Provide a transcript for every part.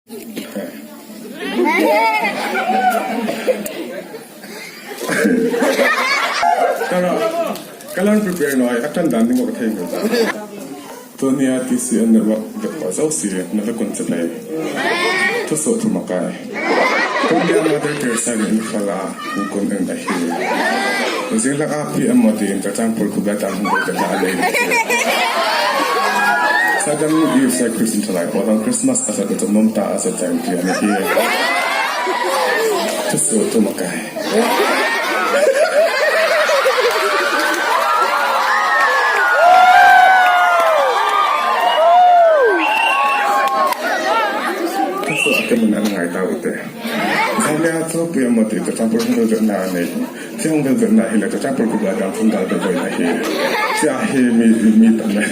Ka lan prepare noi a tan dan ding ka thei ngil ta. Tunia TCN network vek pah zauh si na vek kun che hlei. Thu sawh thu makai. Tunia Mother Teresa nih nifal a hung kun en a hi. Zinglak ah PM Modi in Tachangpur khu bai tang hung ka tla lei. Saddam i flag Christian thalai pawl ang Christmas a sa ka nom ta a sa chang ti ani hi. Thu sawh thu makai. Thu sawh a kemun an ngai tau te. Zambia chu PM Modi Tachangpur hung ka na nei. Thiang vel vel hi le Tachangpur khu bai tang phung dal be voi na hi. Chia hi mi mi tam me.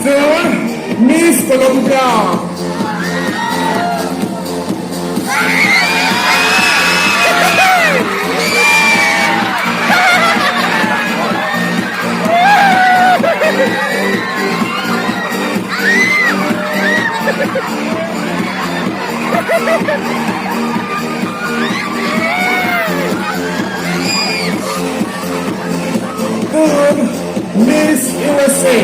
Chuan Miss Colombia. Tun Miss USA.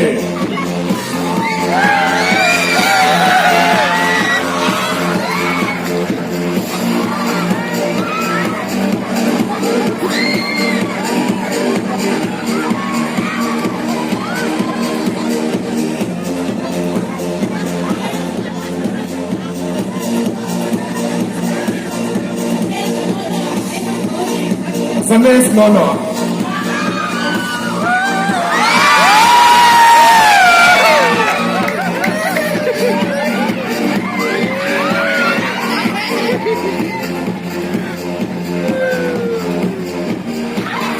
Zames Nono.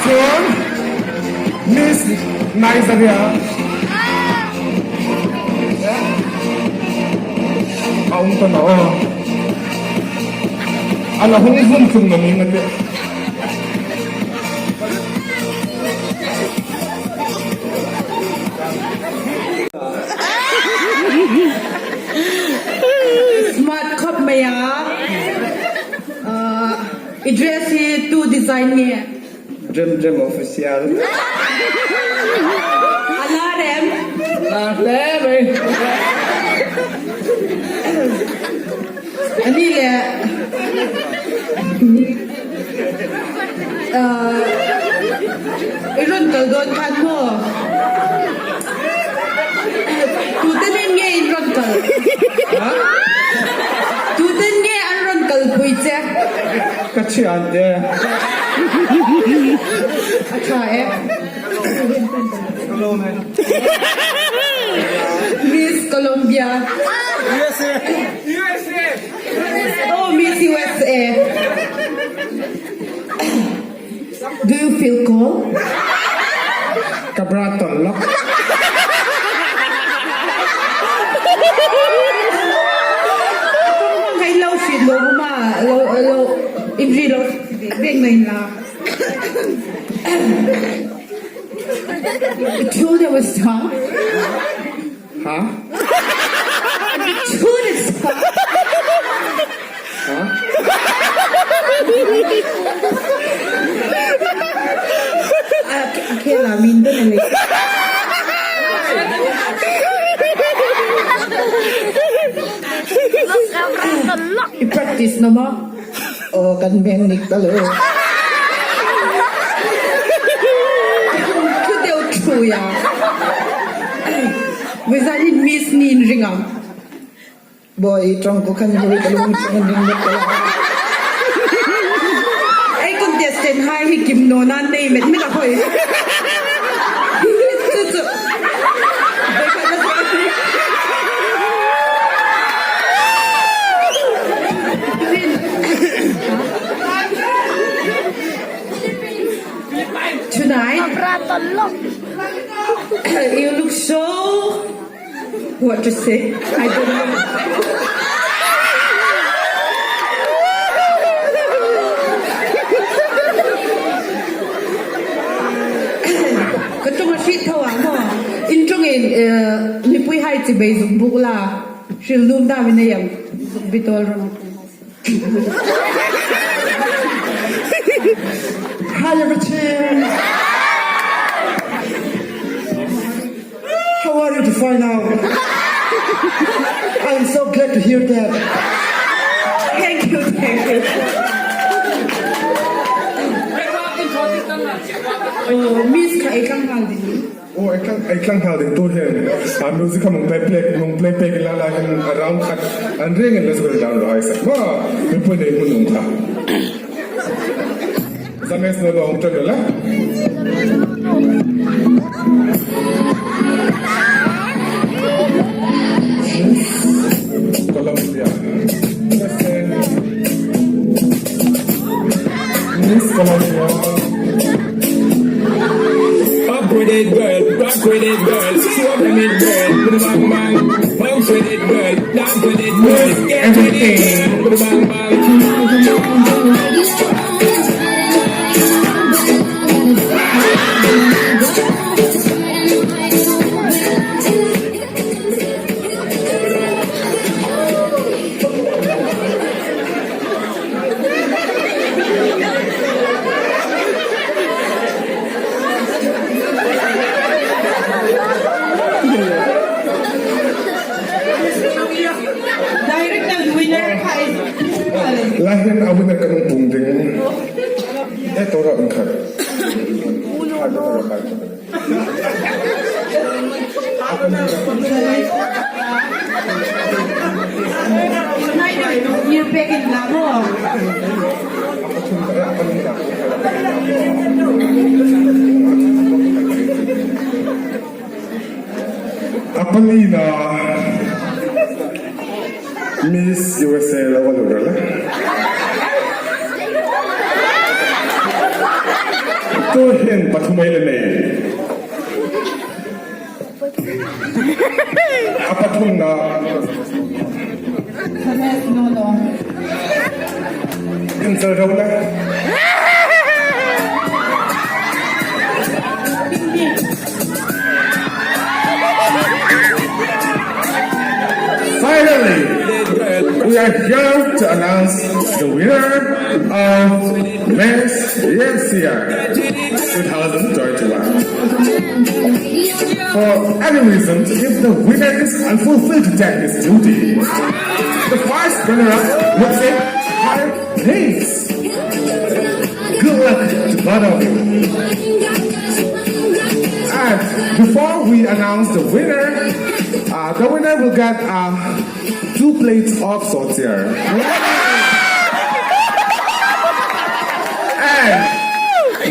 Chuan Miss Nigeria. A awm ta na aw. A la hung vum thung na ning ate. Smart khawp mai a. I dress hi tu design nge? Dream Dream Official. A lar em? Lar hle mai. Ani le i rawn kal dawn khan maw? Tute nen nge in rawn kal? Tute nge an rawn kalpui che? Ka thian te. A tha e. Miss Colombia. USA. USA. Oh, Miss USA. Do you feel cold? Ka bra tawlh lawk. Hei lo hrit lo ma lo lo inri lo vek mai la. Thu deuh a sa. Ha? Thu deuh sa. Ha? Khela min don a lei. I practice na maw? Kan meng nik ta lo. Thu deuh thui a. Vizan in miss ni in ring ang. Bawi tong ko khan hui ka lung chung in ring nik ta lo. Ei contestant hai hi kim no nan nei met met a hoi. Chu chu. Tonight, you look so what to say? I don't know. Ka ṭawng a hrih tho ah maw in ṭawng in mipui hai chibei zuk buk la hril num dam in ei ang zuk bitol ram. Hi everyone. How are you to find out? I'm so glad to hear that. Thank you, thank you. Oh, Miss kha ei tlang hal ding. Oh, ei tlang ei tlang hal ding tu hian a music kha mung play play mung play pek ila la hian a round khat an reng in let's go down ro ai sak ma mipui nei hmun ung kha. Zames no lo ong tan la. Colombia. USA. Miss Colombia. Up with it, girl. Rock with it, girl. Swap with it, girl. Bang bang. Bounce with it, girl. Dance with it, girl. Get with it, girl. Bang bang. Direct na winner kha is Lahin a winner kan pung ding. E to ra khat. A palina Miss USA lo a lut rel a. Tu hian pathum ei le nei. A pathumna. In cal ro le. Finally, we are here to announce the winner of Miss UNCR 2021. For any reason, if the winner is unfulfilled to take his duty, the first runner-up would take higher place. Good luck to both of you. And before we announce the winner, the winner will get 2 plates of sawhchiar. And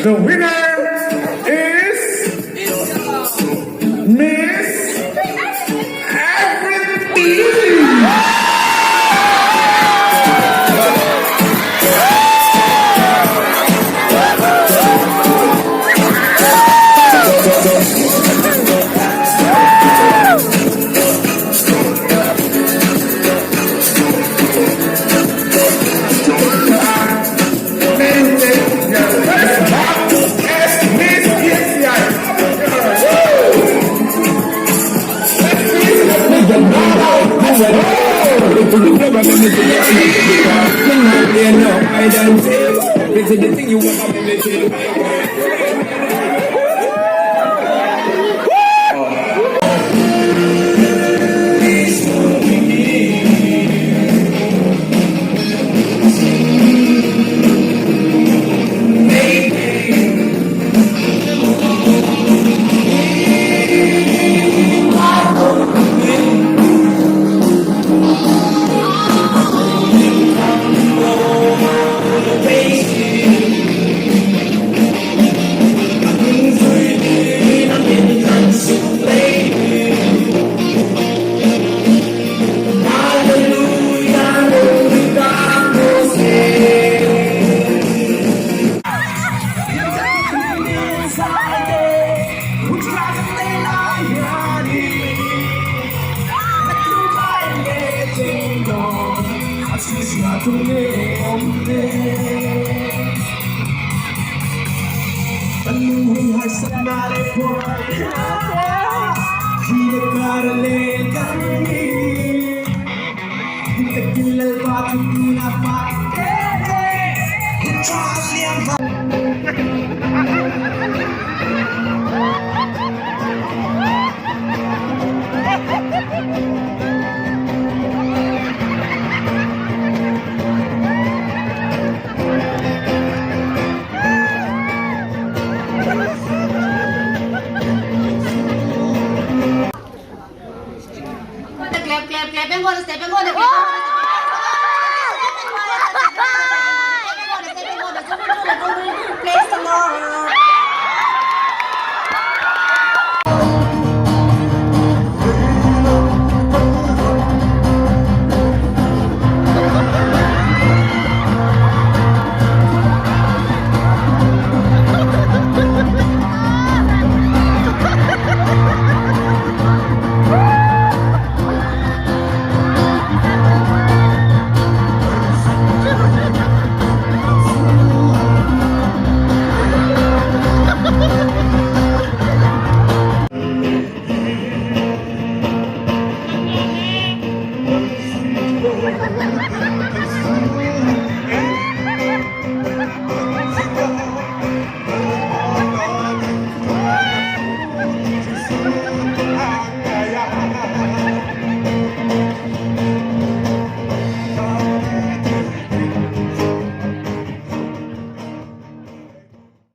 the winner is Miss Everything! Praise the Lord.